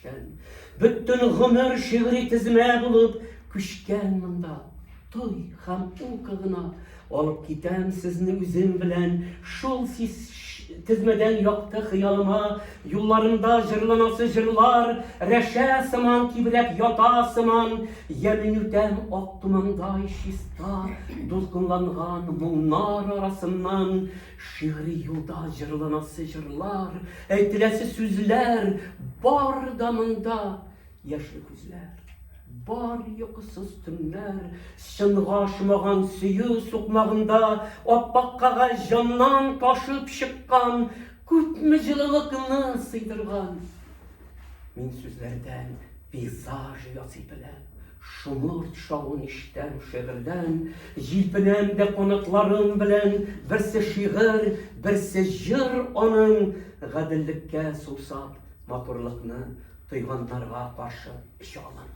төшкән. Бөтен гомер шигъри тезмә булып күчкән монда. Той һәм ука гына алып китәм сезне үзем белән шул тезмәдән якты хыялыма. Юлларымда җырланасы җырлар рәшә сыман кибрәп ята сыман. Ямен үтәм ак томандай чиста дулкынланган моңнар арасыннан. Шигъри юлда җырланасы җырлар, әйтеләсе сүзләр бар да монда. Яшьле күзләр, бар йокысыз төннәр, чынга ашмаган сөю сукмагында аппак кәгазь җаннан ташып чыккан күпме җылылыкны сыйдырган. Мин сүзләрдән пейзаж ясый беләм. Шомырт шавын ишетәм шигырьдән, Җилпенәм дә канатларым белән, Берсе шигырь, берсе җыр аның, Гаделлеккә сусап, матурлыкны Тойганнарга каршы оча алам.